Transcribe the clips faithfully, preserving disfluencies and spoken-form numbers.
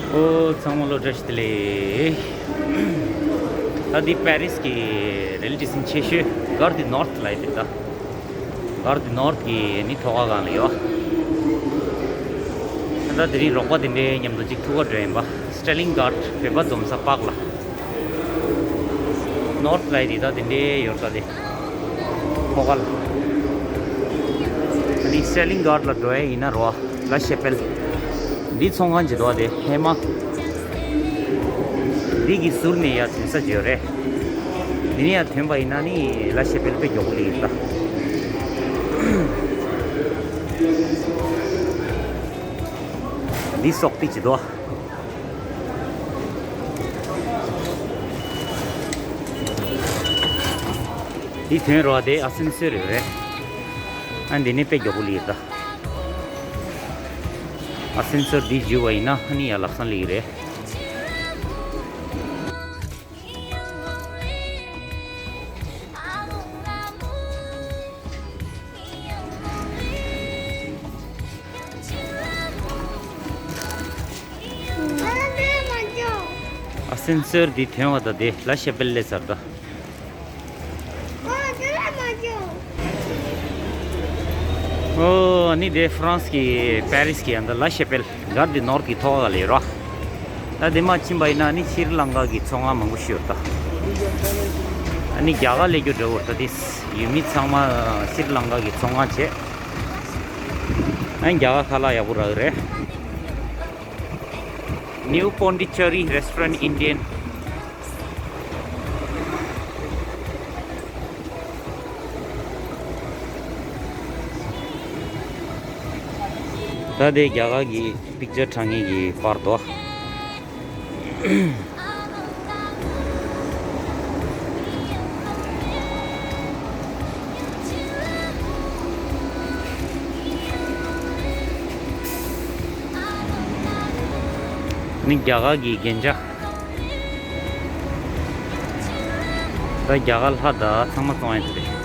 ཨོ་ཚང་མ་ལོ་བཀྲ་ཤིས་བདེ་ལེགས། ད་འདི་པེ་རིས་ཀྱི་རེལ་ཊི་སི་ཆེ་ཤོས་གར་དི་ནོར་ཐི་ལ་ཡོད་ད། གར་དི་ནོར་ཐི་གི་ནི་ཐོག་ཁ་སྒང་ལ་ཡོད། ད་དེ་རིང་རོགས་པ་དེ་འདྲའི་མཉམ་དུ་གཅིག་ཐུག་ག་འགྲོ་ཡིན་པ། སི་ཊར་ལིང་གྷར་ཌི་བོད་པ་འཛོམས་ས་པཱརྐ་ལ། ནོར་ཐི་ལ་ཡོད་དེ་ད་དེ་འདྲའི་ཡོད་ས་དེ། ཐོག་ཁ་ལ། ཨ་ནི་སི་ཊར་ལིང་གྷར་ཌི་ལ་འགྲོ་ཡ་ཡིན་ན་རོ། ལ་ཤེ་པེལ། འདི་ཚོང་ཁང་ཅིག་འདུག་དེ་ཧེ་མ། འདི་གི་ཟུར་ནས་ཡར་ཐོན་ས་ཅིག་ཡོད་རེད། འདི་ནས་ཡར་ཐོན་པ་ཡིན་ན་ནི་ལ་ཤེ་པེལ་དཔེ་མགྱོགས་པོ་སླེབས་ཡིན་ད། འདི་སོག་པི་ཅིག་འདུག་འདི་ཐོན་རོགས་དེ་ཨ་སེན་སོར་ཡོད་རེད། ཨ་འདི་ནས་དཔེ་མགྱོགས་པོ་སླེབས་ཡིན་ད། ཨ་སེན་སོར་འདི་འཇུས་པ་ཡིན་ན་ཨ་ནི་ཡར་ལམ་སང་སླེབས་ཀྱི་རེད། ཨ་སེན་སོར་འདི་ཐོན་པ་དང་དེ་ལ་ཤེ་པེལ་སླེབས་ཚར་ད། ཨོ་ཨ་ནི་དེ་ཧྥ་རན་སི་གི་པེ་རིས་ཀྱི་ཨ་ད་ལ་ཤེ་པེལ། གར་དི་ནོར་ཐི་གི་ཐོག་ཁ་ལ་ཡོད་རོ། ད་དེ་མ་ཕྱིན་པ་ཡིན་ན་ནི་ཤྲི་ལང་ཀ་གི་ཚོང་ཁང་མང་པོ་ཞིག་ཡོད་ད། ཨ་ནི་རྒྱ་གར་སླེབས་རྒྱུ་འདྲ་བོ་ད་དེ་ཡུལ་མི་ཚང་མ་ཤྲི་ལང་ཀ་གི་ཚོང་ཁང་བྱས། ཨ་ནི་རྒྱ་གར་ཁ་ལག་ཡག་པོ་རག་གི་རེད། New Pondicherry Restaurant Indian། ད་དེ་རྒྱ་གར་གྱི་པིག་ཅར་དྲངས་མཁན་གྱི་པར་དོ། ནི་རྒྱ་གར་གྱི་རྒྱན་ཆ། ད་རྒྱ་གར་ལྷ་དང་ཚང་མ་བཙོང་ཡ་དེ་རེད།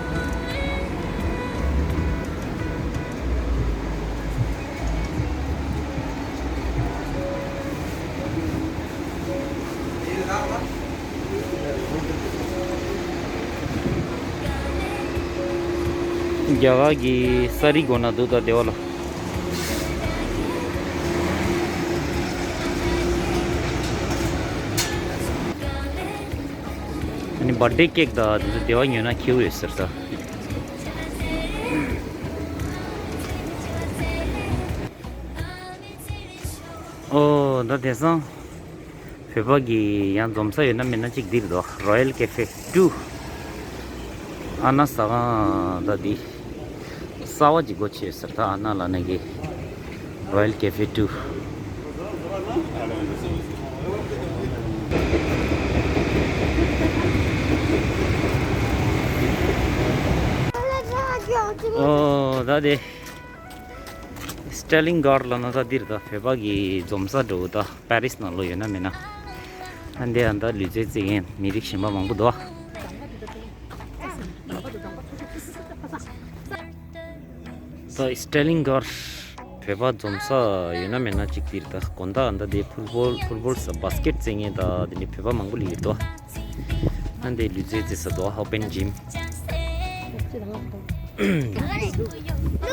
རྒྱ་གར་གྱི་ས་རི་སྒོ་ན་འདུག་ད་སྡེ་བ་ལ། ཨ་ནི་བར་ཌེ་ཀེག་དང་དེ་ཚོ་སྡེ་བ་ཉོས་ན་ཁེའུ་ཡོད་ཟེར་ད། ཨོ་ད་དེང་སང་བོད་པ་གི་ཡང་འཛོམས་ས་ཡོད་ན་མེད་ན་གཅིག་འདིར་འདུག Royal Cafe two། ཨ་ན་ཟ་ཁང་ད་འདི་གསར་པ་ཅིག་སྒོ་ཕྱེ་ཟེར་ད་ཨ་ན་ལ་ནས་ཀྱི་Royal Cafe two། ཨོ་ད་དེ། སི་ཊར་ལིང་གྷར་ཌི་ལབ་ན་ད་འདིར་ད་བོད་པ་གི་འཛོམས་ས་འདྲ་བོ་ད་པེ་རིས་ནང་ལོགས་ཡོད་ན་མེད་ན། ཨ་འདི་ཨ་ད་ལུས་རྩལ་རྩེད་མཁན་མི་རིགས་གཞན་པ་མང་པོ་འདུག་ད་སི་ཊར་ལིང་གྷར་ཌི་བོད་པ་འཛོམས་ས་ཡོད་ན་མེད་ན་གཅིག་འདིར་ད་དགོང་དག་ཨ་ད་དེ་ཕུཊ་བོལ་ཕུཊ་བོལ་ས་བྷ་སི་ཀེཊ་རྩེད་མཁན་ད་དེ་འདྲའི་བོད་པ་མང་པོ་སླེབས་ཡོད་དོ། ཨ་འདི་ལུས་རྩལ་རྩེད་ས་དོ་ཨོ་པན་ཇིམ།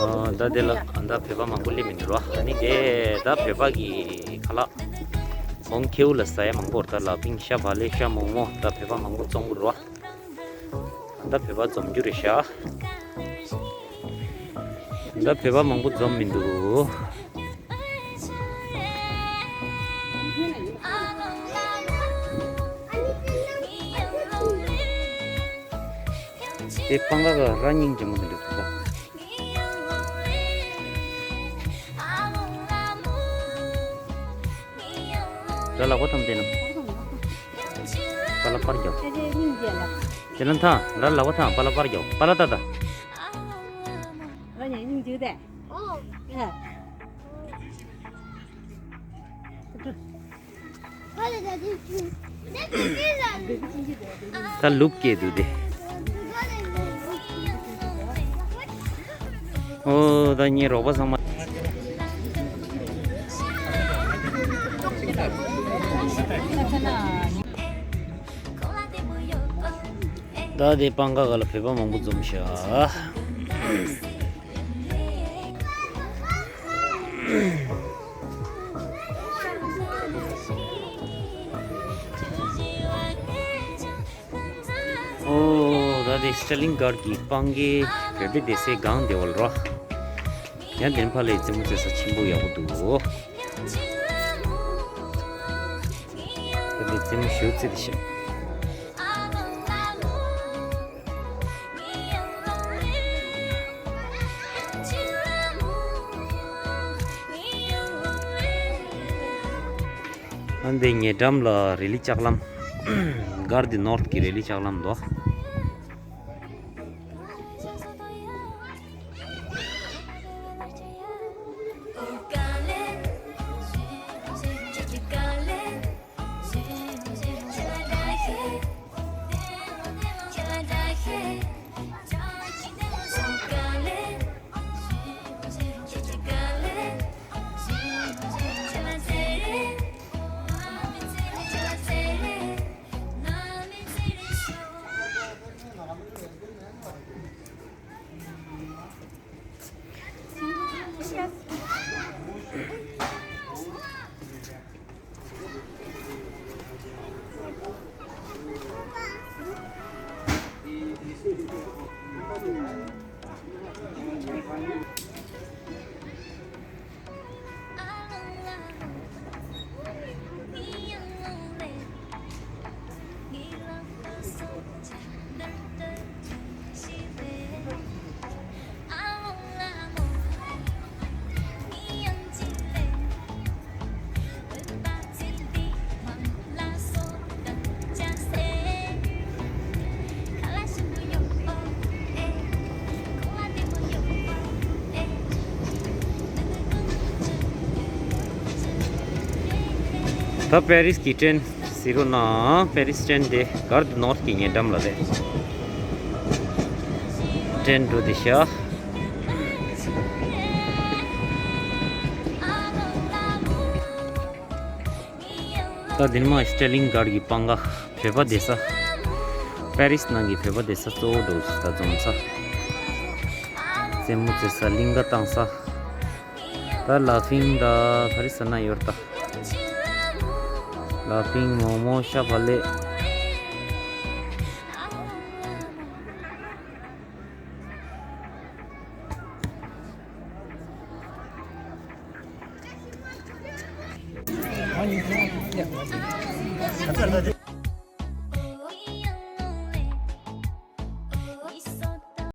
ཨ་ད་དེ་ལ་ཨ་ད་བོད་པ་མང་པོ་སླེབས་མི་འདུག་རོ། ཨ་ནི་དེ་ད་བོད་པ་གི་ཁ་ལག་བོང་ཁེའུ་ལ་ཟ་ཡ་མང་པོ་རེད། ད་ལ་ཕིང་ཤ་བག་ལེབ་ཤ་མོག་མོག་ད་བོད་པ་མང་པོ་བཙོང་གི་རོ། ད་བོད་པ་འཛོམས་རྒྱུ་རེད་ཤག་ད་བོད་པ་མང་པོ་འཛོམས་མི་འདུག་དེ་སྤང་ཁ་ག་ར་སྙིང་རྗེ་མོ་དེ་འདུག་ད། ར་ལག་པ་ཐམ་དེ་ན། པ་ལ་པར་རྒྱོབ། དེ་ན་ཐང་ར་ལག་པ་ཐང་པ་ལ་པར་རྒྱོབ་པ་ལ་ཏ་ཏ། ར་ཉ་སྙིང་རྗེ་དེ། ད་ལུག་སྐྱེས་འདུག་དེ། ཨོ་ད་ངའི་རོགས་པ་ཚང་མ། ད་དེ་སྤང་ཁ་ག་ལ་བོད་པ་མང་པོ་འཛོམས་ཤག་ཨོ། ད་དེ་སི་ཊར་ལིང་གྷར་གྱི་སྤང་ཁའི་བོད་པའི་སྡེ་སྲིད་སྒང་དེ་བ་ལ་རོ། ཡང་དེ་ཕར་ལ་རྩེད་མོ་རྩེ་ས་ཆེན་པོ་ཡག་པོ་འདུག་ད་དེ་རྩེད་མོ་ཞེ་པོ་རྩེ་བསྡད་ཤག་ཨ་འདི་ཉེ་འགྲམ་ལ་རི་ལི་ལྕགས་ལམ། གྷར་དི་ནོར་ཐི་གི་རི་ལི་ལྕགས་ལམ་འདུག་ད་པེ་རིས་ཀྱི་ཊེན་ཟེར་རོ་ན། པེ་རིས་ཊེན་དེ་གྷར་དི་ནོར་ཐི་གི་ཉེ་འགྲམ་ལ་རེད། ཊེན་འགྲོ་དེ་ཤག་ད་དེ་ནས་མར་སི་ཊར་ལིང་གྷར་གྱི་སྤང་ཁ་བོད་པ་བསྡད་ས། པེ་རིས་ནང་གི་བོད་པ་བསྡད་ས་གཙོ་བོ་འདྲ་བོ་ཞིག་ད་འཛོམས་ས། རྩེད་མོ་རྩེ་ས། གླིང་ག་བཏང་ས། ད་ལ་ཕིང་ད་ག་རེ་ཟེར་ན་ཡོད་ད། ལ་ཕིང་མོག་མོག་ཤ་བག་ལེབ།